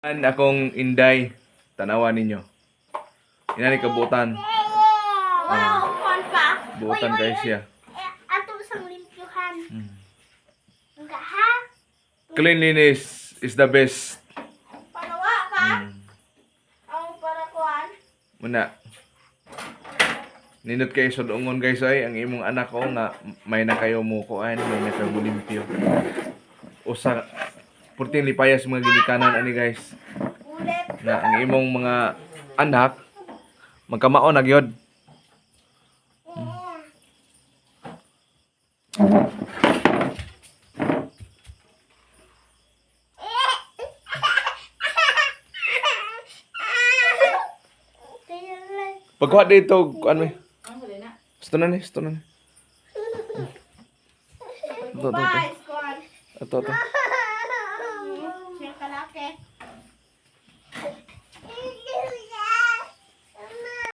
An akong inday, tanawa ninyo. Inani kabutan. Wow, kuan pa. Buotan Oy, oy, kay oy. siya. Eh, ato sang limpyuhan. Nga ha? Cleanliness is the best. Panawa ka? Ang para kuan. Muna. Nindot kayo sa doongon, guys, ay ang imong anak ko nga may na kayo mo kuan, may na kayo mo limpyo. Usa purting lipayas mga ginikanan ani, guys. Ulit. Na ang imong mga anak magkamao na gyud. Pagkuha dito, kuan may. Gusto na ni, gusto na ni. Ito, ito, ito. Bye, kuan. Ito, ito.